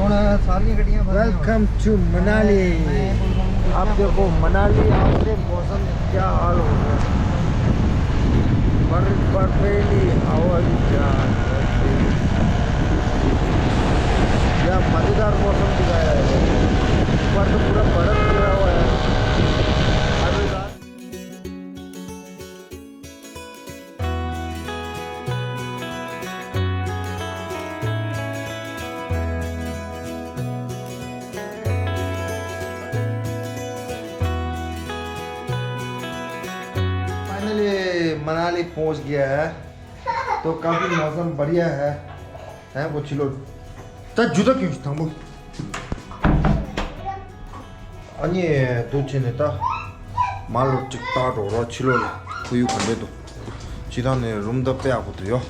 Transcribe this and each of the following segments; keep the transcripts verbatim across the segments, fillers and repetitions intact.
Welcome to Manali. आप देखो, मनाली आओ, मौसम क्या हाल हो गया। बर-, बर्फीली हवा भी क्या है, बर्फीली। क्या मज़ेदार मौसम दिखाया है। ऊपर तो पूरा बर्फ गिरा हुआ है। अभी रात फाइनली मनाली पहुंच गया है। तो काफी मौसम बढ़िया है। हैं, वो चिलो। ता जुदा क्यों था वो? ཨ་ནི་འདུག་བྱས་ནས་ད། མ་ལོ་གཅིག་ལྟ་འགྲོ་རོགས་ཕྱི་ལོགས་ལ་ཁོར་ཡུག་ག་འདྲས་འདུག་སྤྱིར་བཏང་ནས་རུམ་ད་དཔེ་ཡག་པོ་འདུག་ཡོ།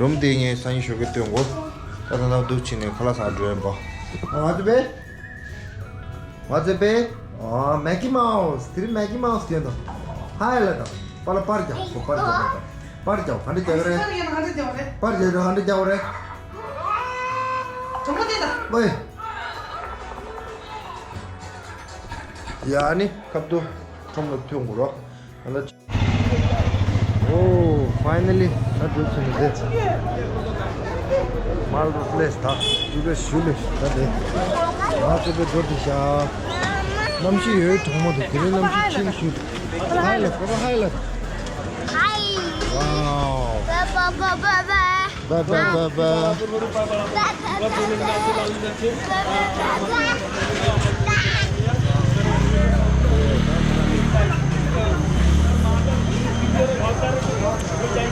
རུམ་དེ་ངས་སང་ཉིན་ཞོགས་ཀས་སྟོན་དགོས། ད་ད་ད་འདུག་བྱས་ནས་ཁ་ལག་ཟ་འགྲོ་ཡིན་པ། ང་ཚོ་པས། ང་ཚོ་པས། ཨ། མེ་ཀི་མའོ་སི། དེ་རིང་མེ་ཀི་མའོ་སི་སྟོན་དང་། ཧའི་ལ་དང་། པ་ལ་པར་རྒྱག་གོ། པར་རྒྱག་པར་རྒྱག་པར་རྒྱག་ག་འདྲ་རྒྱག་རེད། པར་རྒྱག་རེད། ག་འདྲ་རྒྱག་རེད། ཝེ། ཡ་ནི་ཁབ་ཏུ་ཁྲོམ་ལ་ཐོན་དགོས་རོགས། ཨོ། ཕའི་ནལ་ལི་ད་འདུག་ཕྱིན་ནས་མལ་རོ་པི་ལེ་སི་ད་ཅུ་པེ་ཞུ་ལེ་ད་དེ། ང་ཚོ་པེ་འགྲོ་དེ་ཤ། གནམ་གཤིས་ཡོད་གྲང་མོ་འདུག་དེ་རིང་གནམ་གཤིས་ཆེ་ཞུ། ཧའི་ལ་ཁོ་པ་ཧའི་ལ། ཧའི། ཝའོ། པ་པ་པ་པ་པ། པ་པ་པ་པ།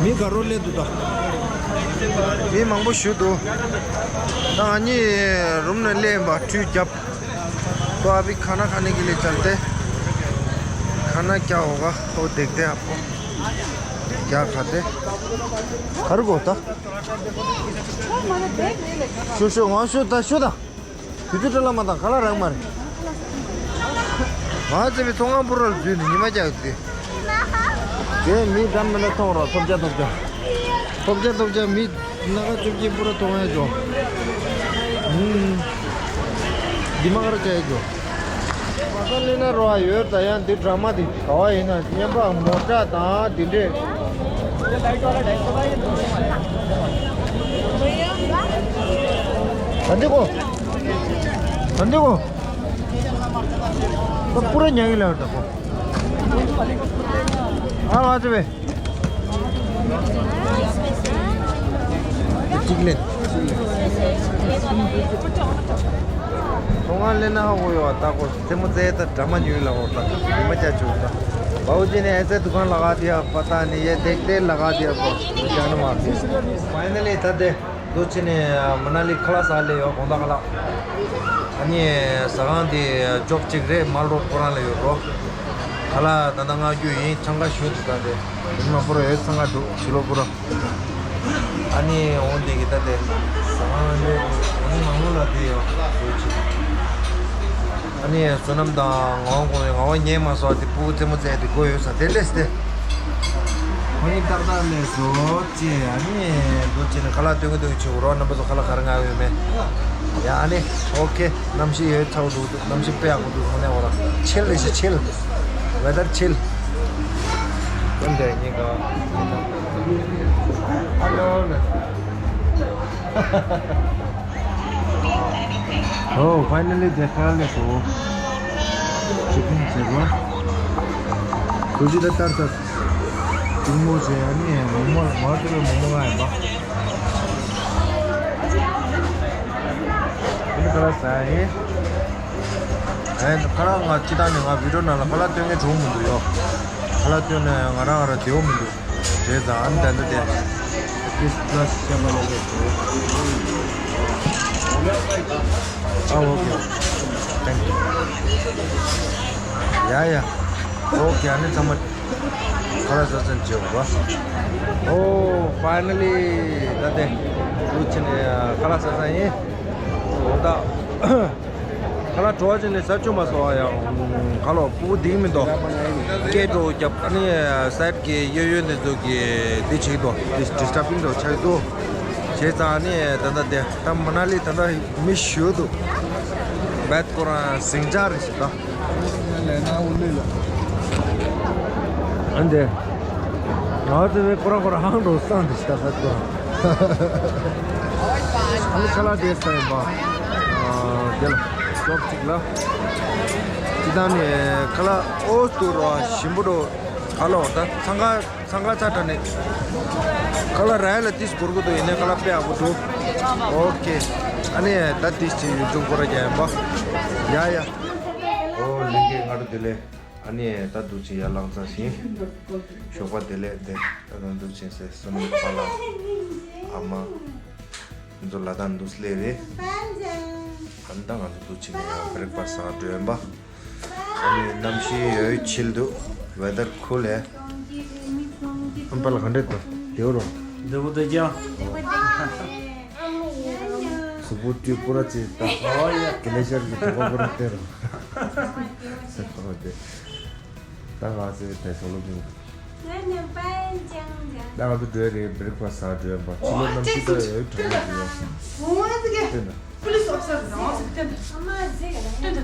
མི་ག་རོ་སླེབས་འདུག་ད། མི་མང་པོ་ཞུ་འདུག་ད་ང་གཉིས་རུམ་ནས་སླེབས་པ་ཁྲུས་བརྒྱབ། तो अभी खाना खाने के लिए चलते। खाना क्या होगा, वो देखते हैं आपको। क्या खाते? खरगोश था। शो, शो, वहाँ शो था, शो था। དུས་ཚོད་སྤྲོད་ལ་མ་དང་ག་ལ་རག་མ་རེད། ང་ཚེ་བའི་ཚོང་ཁང་པུ་ར་ལ་འཛུལ་ནས་ཉི་མ་རྒྱག་ཡོད་དེ། དེ་མི་འདྲ་མི་འདྲ་མཐོང་རོགས། ཐོབ་རྒྱ་ཐོབ་རྒྱ། ཐོབ་རྒྱ་ཐོབ་རྒྱ། མི་སྣ་ཁ་བཅོ་བརྒྱད་པུ་ར་མཐོང་ཡ་འཇོ། ཧུམ། འདི་མ་ག་ར་བྱ་ཡ་འཇོ། མ་ས་ལེ་ན་རོ་ཨ་ཡོད་ད། ཡང་འདི་འདྲ་མ་དེ་ག་བ་ཡིན་ན་སྙན་པ་མོ་ཊ་དང་དེ་འདྲས། ད་འདི་གོ། ད་འདི་གོ། ད་པུ་ར་ཉག་གི་ལ་ད་གོ། ཨ་ང་ཚོ་བས། གཅིག་ལེན། ཚོང་ཁང་ལེན་ན་ཧ་གོ་ཡོད་ད་གོ། རྩེད་མོ་རྩེ་ད་འདྲ་མ་ཉོས་ལ་འོ་ད། ཉི་མ་བརྒྱ་བཅུ་ད། बाबूजी ने ऐसे दुकान लगा दिया, पता नहीं ये देखते लगा दिया, जान मार दिया। फाइनली ད་དེ་འདུག་ཕྱིན་ནས་མ་ན་ལི་ཁ་ལག་ཟ་ལེ་ཡོད། དགོང་དག་ཁ་ལག་ཨ་ནི་ཟ་ཁང་དེ་ཇོབ་གཅིག་རེད། མལ་རོ་ཁོ་རང་ལ་ཡོད་རོ། ཁ་ལག་ད་ལྟ་མངགས་རྒྱུ་ཡིན། ཆང་ཁ་ཞུ་འདུག་ད་དེ་མི་མང་པོ་ར་ཡོད། ཚང་ཁ་འདུག་ཕྱི་ལོགས་པུ་ར། ཨ་ནི་འོང་དེ་གི་ད་དེ་ཟ་ཁང་ལས་འོང་མང་པོ་ལ་དེ་ཡོད་ཟོ་ཅིག་ཨ་ནི་བསོད་ནམས་དང་ངག་དབང་དགོངས་ཡོད། ངག་དབང་ཉན་མ་སོང་། དེ་ཕྲུ་གུ་རྩེད་མོ་རྩེ་དེ་དགོས་ཡོད་ས་དེ་ལས་དེ། ཁོ་གཉིས་ཏག་ཏག་ལས་སོ་ཅེ། ཨ་ནི་འདུག་ཅེ་ནི་ཁ་ལག་སྟོན་གི་འདུག་ཅེ། འོ་རོགས་རྣམ་པ་ཚོ་ཁ་ལག་ག་རེ་མངགས་ཡོད་མེད། ཡ་ཨ་ནི་ཨོ་ཁེ། གནམ་གཤིས་ཡོད་ཚ་བོ་འདུག་གནམ་གཤིས་དཔེ་ཡག་པོ་འདུག་དངོས་གནས་འོ་ར་ཆིལ་ལེ་ཤི་ཆིལ། ཝེ་དར་ཆིལ། ཀུན་དེ་གཉིས་ཀ། ཧ་ལོ། ཨོ། ཕའི་ནལ་ལི་དེ་ཁ་ལེ་སོ། ཅི་ཕིན་ཟེར་བ། ཁོ་ཅི་ད་ལྟར་ད། གཅིག་མོ་ཟེར་ཡ་ནི་མོག་མོག་མ་ཐུབ་པའི་མོག་མོག་ང་ཡིན་པ། ཁ་ལག་ཟ་ཡིན། ཨེ་ཁ་ལག་ང་སྤྱིར་བཏང་ནས་ང་བི་ཌིའོ་ནང་ལ་ཁ་ལག་སྟོན་མཁན་བྱུང་མི་འདུག་ཡོ། ཁ་ལག་སྟོན་ནས་ང་རང་ང་རང་བདེ་བོ་མི་འདུག་དེ་ཙང་ཨ་ནི་ད་ལྟ་དེ། This plus ཤ་མ་ལ་ལས་བྱུང་། ཨ་ཨོ་ཁེ། Thank you. ཡ་ཡ། ཨོ་ཁེ། ཨ་ནི་ཚང་མ་ཁ་ལག་ཟ་ཚན་བྱེད་དགོས་པ། ཨོ། ཕའི་ནལ་ལི་ད་དེ་འདུག་ཕྱིན་ནས་ཁ་ལག་ཟ་ཚན་ཡིན། འོ་ད། ཁ་ལག་བྲོ་བ་ཅན་ནས་ཟ་བཅུག་མ་སོང་ཨ། ཡང་ཁ་ལོ་སྤུ་གུ་འདིང་མི་འདུག་སྐད་འགྲོ་རྒྱབ་ཨ་ནི་སའེ་ཌི་གི་གཡས་གཡོན་དེ་ཚོ་གི་འདི་བྱེད་འདུག་འདི་ཌི་སི་ཊར་བིང་འདྲ་ཆགས་འདུག་བྱས་ཙང་ནི་ད་ལྟ་དེ་ད་མ་ན་ལི་ད་ལྟ་མི་ཞུ་འདུག་བེད་ཁོ་རང་ཟིང་ཆ་རེད་ཞེས་ད། ཨ་འདི། ང་ཚོ་བེད་ཁོ་རང་ཁོ་རང་ཧང་འགྲོ་སང་དེ་ཞེས་ད་བེད་ཁོ་རང་། ཨ་ནི་ཁ་ལག་དེ་ས་ཡིན་པ། ཨ་དེ་ལ་ཅོབ་གཅིག་ལ། ཅི་ད་ནི་ཁ་ལག་ཨོ་སྟུ་རོ་ཞིམ་པོ་འགྲོ། ཁ་ལག་ད་ཚང་ཁ། ཚང་ཁ་ཚ་དྲ་ནས། ཁ་ལག་རལ་ལ་ཏིས་གོར་གོ་དོ་ཡིན་ནས་ཁ་ལག་དཔེ་ཡག་པོ་འདུག་ཨོ་ཀེ། ཨ་ནི་ད་ཏིས་ཅི་ཡུ་ཊུབ་སྐོར་ར་རྒྱག་ཡིན་པ། ཡ་ཡ། ཨོ་ལིང་གེ་ང་རུ་དེ་ལས། ཨ་ནི་ད་འདུག་ཅི་ཡར་ལངས་ཚར་ཞིང་། ཞོགས་པ་དེ་ལས་དེ་ད་ད་འདུག་ཅི་སེ་སོ་ནི་ཁ་ལག་ཨ་མ། ང་ཚོ་ལ་དྭགས་འདུག་སླེབས་རེད། ཨ་ནི་ད་ང་ཚོ་འདུག་ཅི་ནས་ཡང་བྷི་རེག་ཕ་སི་ཟ་འགྲོ་ཡིན་པ། ཨ་ནི་གནམ་གཤིས་ཡོད་ཆིལ་འདུག་ཝེ་དར་ཁུལ་ལས། ཨམ་པ་ལ་ག་འདྲས་འདུག་བདེ་བོ་རོ། བདེ་པོ་འདུག་ཀྱང་། གཟུགས་པོ་སྤྲུལ་པོ་ར་ཅིག་ད། ཨོ་ཡ། ག་ལེ་ཤར་གྱི་དོ་པོ་པོ་ར་སྟེར་རོ། ཨོ་དེ། ད་ང་ཚོའི་དེ་སོ་ལོ་མིང་། ད་ང་ཚོ་འགྲོ་ཡ་རེད། བྷི་རེག་ཕ་སི་ཟ་འགྲོ་ཡ་པ། ཕྱི་ལོ་གནམ་གཤིས་ད་ཡོད་གྲང་མོ་ཞིག་ཡོད། ཨོ་དེ་ག་ལྟོས་དང་། Police officer རང་ཚོ་བསྟན་ཏེ།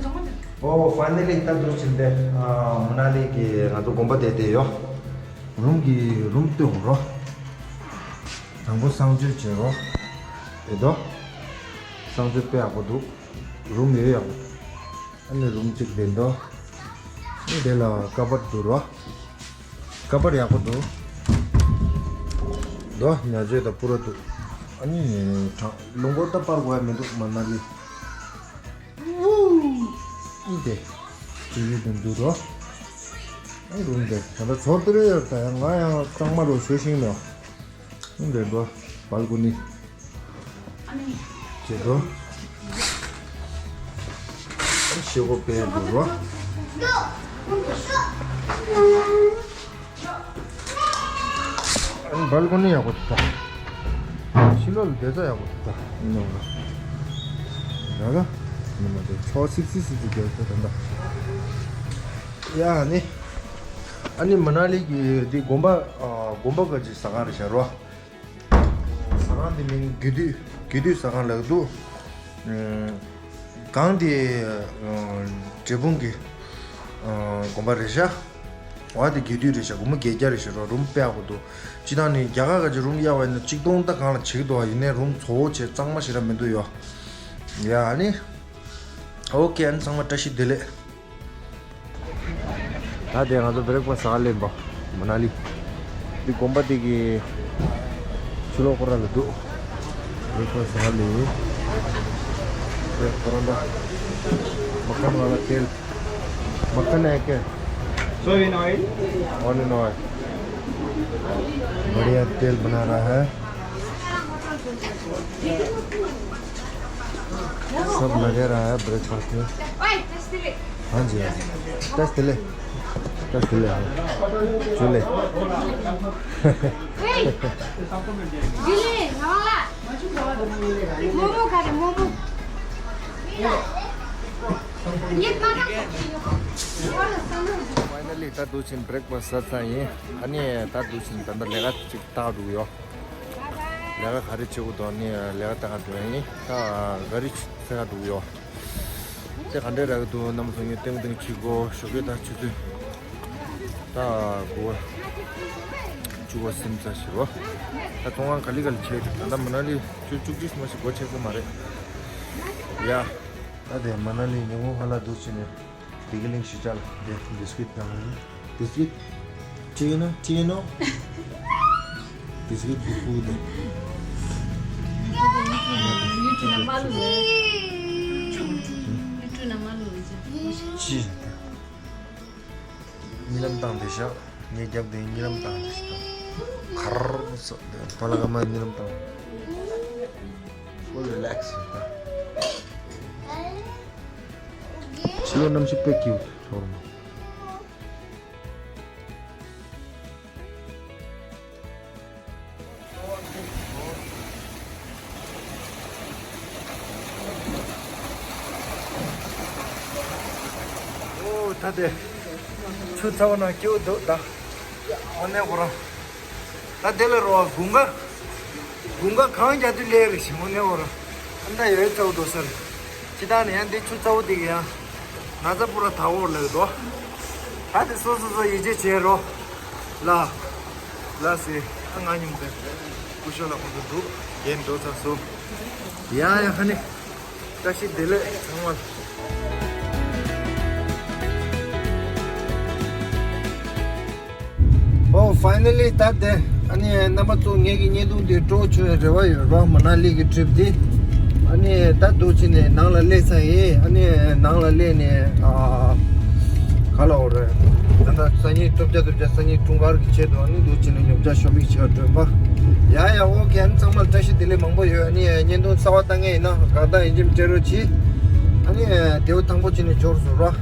ཨོ་ཕའི་ནལ་ལི་ད་འདུག་ཕྱིན་ཏེ། ཨ་མ་ན་ལི་གི་ང་ཚོ་དགོན་པ་དེ་དེ་ཡོད། རུམ་གྱི་རུམ་སྟོན་རོགས། དང་པོ་གསང་སྤྱོད་བྱེད་རོགས། དེ་དོ། གསང་སྤྱོད་དཔེ་ཡག་པོ་འདུག་རུམ་ཡོད་ཡག་པོ། ཨ་ནི་རུམ་གཅིག་དེ་འདོ། ཨ་ནི་དེ་ལ་ཀ་བར་འདུག་རོགས། ཀ་བར་ཡག་པོ་འདུག་འདོ་ཉ་བཅོས་དང་པུ་ར་འདུག་ཨ་ནི་གྲང་རླུང་འཁོར་ད་པར་དགོས་ཡ་མི་འདུག་མ་ན་ལི། ཨི་དེ། ཅི་ཡོད་དུ་འདུག་རོ། ཨི་རུམ་དེ་ད་ལྟ་ཚོར་ཏེ་རེ་ཡོད་ད་ཡང་ང་ཡང་གཙང་མ་རུ་བཟོས་ཤིང་ནོ། ཨི་འདྲེ་འགྲོ། བལ་ཀོ་ནི། ཅེ་འགྲོ། ཤེ་གོ་པེ་འགྲོ་རོ། ཨ་ནི་བལ་ཀོ་ནི་ཡག་པོ་འདུག་ད། ཕྱི་ལོགས་ལ་བསྡད་ས་ཡག་པོ་འདུག་ད། ཨ་ནི་ཡོང་ལ། ཡ་ལ། ཨ་ནི་མ་འདྲ་ཕྱོགས་སིབ་སིབ་སིབ་སིབ་རྒྱག་ས་ད་ད། ཡ་ཨ་ནི། ཨ་ནི་མ་ན་ལི་གི་འདི་དགོན་པ། ཨ་དགོན་པ་ག་ཅིག་ཟ་ཁང་རེད་ཤག་རོ། ཟ་ཁང་དེ་མིང་དགེ་འདུན་དགེ་འདུན་ཟ་ཁང་ལབ་འདུག་ཨ་གང་དེ་ཨ་འབྲས་སྤུངས་ཀྱི་ཨ་དགོན་པ་རེད་ཤག་འོ་དེ་དགེ་འདུན་རེད་ཤག་སྒོར་མོ་བརྒྱད་བརྒྱ་རེད་ཤག་རོ། རུམ་དཔེ་ཡག་པོ་འདུག་སྤྱིར་བཏང་ནི་རྒྱ་གར་ག་ཅིག་རུམ་གཡར་བ་ཡིན་ན་གཅིག་སྟོང་ད་གང་ལ་བྱེད་ཀྱི་འདུག་བ། ཡིན་ནའི་རུམ་བཟོ་བོ་བྱས་གཙང་མ་ཞེ་དྲག་མི་འདུག་ཡོ། ཡ་ཨ་ནི། ཨོ་ཀེ། ཨ་ནི་ཚང་མ་བཀྲ་ཤིས་བདེ་ལེགས། ད་དེ་ང་ཚོ་བྷི་རེག་ཕ་སི་ཟ་ག་སླེབས་པ། མ་ན་ལི། འདི་དགོན་པ་འདི་གི་ཕྱི་ལོགས་ཁོ་ར་ལ་འདུག་བྷི་རེག་ཕ་སི་ཟ་ག་སླེབས། བྷི་རེག་ཕ་སི་ཁོ་ར་འདྲ། मक्खन वाला तेल। मक्खन है क्या? Soybean oil. Onion oil. बढ़िया तेल बना रहा है। सब लगे रहा है ब्रेकफास्ट में। हाँ जी, हाँ जी। दस ले। दस ले, हाँ। चूल्हे। मोमो खा रहे, मोमो। फाइनली ད་འདུག་ཕྱིན་བྷི་རེག་ཕ་སི་ཟ་ཚར་ཡིན། ཨ་ནི་ད་འདུག་ཕྱིན་ད་ལྟ་ལས་ཀ་ཅིག་བལྟ་འགྲོ་གི་ཡོད། ལས་ཀ་ག་རེ་བྱེད་དགོས་འདུག་ནི་ལས་ཀ་བལྟ་ག་འགྲོ་ཡིན། ད་ག་རེ་བྱེད་ག་འགྲོ་གི་ཡོད། དེ་ག་འདྲས་རག་གི་འདུག་རྣམ་པ་ཚོ་ངས་སྟོན་གི་སྟོན་གི་བྱེད་དགོས། ཞོགས་ཀས་ད་ཆུ་ཚོད་ད་དགུ་པ་བཅུ་པ་ཟིན་ཚར་ཞེས་པ། ད་ཐོག་ཁང་ག་ལེ་ག་ལེ་བྱས་ད་ལྟ་མ་ན་ལི་ཆུ་བཅུ་གཅིག་མ་ཞིག་སྒོ་ཕྱེ་ས་མ་རེད་ཡ། ད་དེ་མ་ན་ལི་ཉིན་གུང་ཧ་ལ་འདུག་ཕྱིན་ནས། དེ་གི་ལིང་ཞིག་ཅར་དེ་བི་སི་ཀིཊ་དང་། བི་སི་ཀིཊ། ཅི་ཡིན་ན་ཅི་ཡིན་ནོ། བི་སི་ཀིཊ་དེ་ཕུག་དེ། ཡུ་ཊུབ་ནང་མ་ལུ། ཡུ་ཊུབ་ནང་མ་ལུ། ཅི། གཉིད་ལམ་བཏང་དེ་བཞག་ངས་རྒྱབ་དེ་གཉིད་ལམ་བཏང་དེ་བཞག་གར་སོ་དེ་བ་ལ་ག་མ་གཉིད་ལམ་བཏང་། Full relax ད། ཕྱི་ལོགས་གནམ་གཤིས་དཔེ་སྐྱིད་པོ་འདུག་ཨོ་ད་དེ་ཆུ་ཚ་བོ་ནང་སྐྱིད་པོ་འདུག་ད་ཨོ་ནེ་ཁོ་རང་ད་དེ་ལ་རོ་དགུན་ཁ། དགུན་ཁ་གངས་རྒྱག་དུས་ལས་རེད་ཞིམ་མོ་ནས་འོར། ཨ་མདའ་ཡོད་ཚ་བོ་འགྲོ་ས་རེད། ཅི་ད་ནས་ཡང་འདི་ཆུ་ཚ་བོ་འདི་གི་ཡང་ན་ཚ་པུ་ར་ད་འོར་ལེ་དོ། ད་དེ་སོ་སོ་སོ་ཡིད་ཆེས་བྱེད་རོགས། ལ། ལ་སེ་ཨ་ང་ཉུང་དེ། སྐུ་ཞབས་ལ་ཁོང་ཚོ་འདུག་རྒན་འགྲོ་ཚར་སོང་། ཡ་ཡ་ཧ་ནི། བཀྲ་ཤིས་བདེ་ལེགས་ཚང་མར། ཨོ་ཕའི་ནལ་ལི་ད་དེ་ཨ་ནི་རྣམ་པ་ཚོ་ངེད་ཀྱི་བརྙན་ཐུང་དེ་སྤྲོ་བོ་བྱུང་བའི་རེ་བ་ཡོད་རོགས། མ་ན་ལི་གི་ཊི་རིབ་དེ་ཨ་ནི་ད་འདུག་ཅི་ནས་ནང་ལ་སླེབས་ཚར་ཡིན། ཨ་ནི་ནང་ལ་སླེབས་ནས་ཨ་ག་ལ་འོ་རེད། ད་ལྟ་སང་ཉིན་སྟོབས་རྒྱལ་སྟོབས་རྒྱལ་སང་ཉིན་འཁྲུངས་སྐར་གྱི་ཆེད་དུ་ཨ་ནི་འདུག་ཅི་ནས་ཉོ་ཆ་ཤོ་པིང་བྱེད་པར་འགྲོ་ཡིན་པ། ཡ་ཡ་ཨོ་ཁེ། ཨ་ནི་ཚང་མར་བཀྲ་ཤིས་བདེ་ལེགས་མང་པོ་ཡོད། ཨ་ནི་བརྙན་ཐུང་གསར་པ་ལྟ་མཁན་ཡིན་ན་དགའ་དང་ཡིན་གཅིག་མ་སྤྲད་རོགས་གྱིས། ཨ་ནི་དེའུ་དང་པོ་ཅི་ནས་འབྱོར་སོང་ར།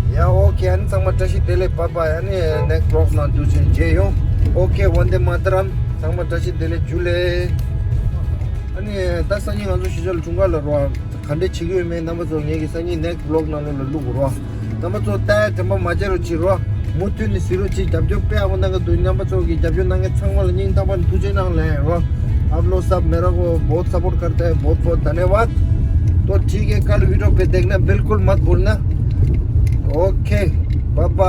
ཡ་ཨོ་ཁེ། ཨ་ནི་ཚང་མ་བཀྲ་ཤིས་བདེ་ལེགས། བཱའི་བཱའི། ཨ་ནི་ནེགསི་ཊི་བི་ལོག་ནང་འདུག་ཅི་མཇལ་ཡོང་། ཨོ་ཁེ། ཝན་དེ་མ་ཏ་རམ། ཚང་མ་བཀྲ་ཤིས་བདེ་ལེགས། ཇུ་ལེ། ཨ་ནི་ད་སང་ཉིན་ང་ཚོ་གཞིས་ཆགས་ལ་འཁྲུངས་སྐར་ལ་རོ། ག་འདྲས་བྱེད་ཀྱི་ཡོད་མེད་རྣམ་པ་ཚོ་ངེད་ཀྱི་སང་ཉིན་ནེགསི་ཊི་བི་ལོག་ནང་ལོགས་ལ་བླུག་རོ། རྣམ་པ་ཚོ་ལྟ་དྲན་པ་མ་བརྗེད་རོགས་གྱིས་རོ། མུ་མཐུད་ནས་གཟིགས་རོགས་གྱིས། རྒྱབ་སྐྱོར་དཔེ་ཡག་པོ་གནང་གི་འདུག་རྣམ་པ་ཚོ་གིས་རྒྱབ་སྐྱོར་གནང་མཁན་ཚང་མ་ལ་སྙིང་ཐག་པ་ནས་ཐུགས་རྗེ་གནང་ལན་རོ། आप लोग सब मेरे को बहुत सपोर्ट करते हैं, बहुत बहुत धन्यवाद। तो ठीक है, कल वीडियो पे देखना बिल्कुल मत भूलना। Okay, bye bye.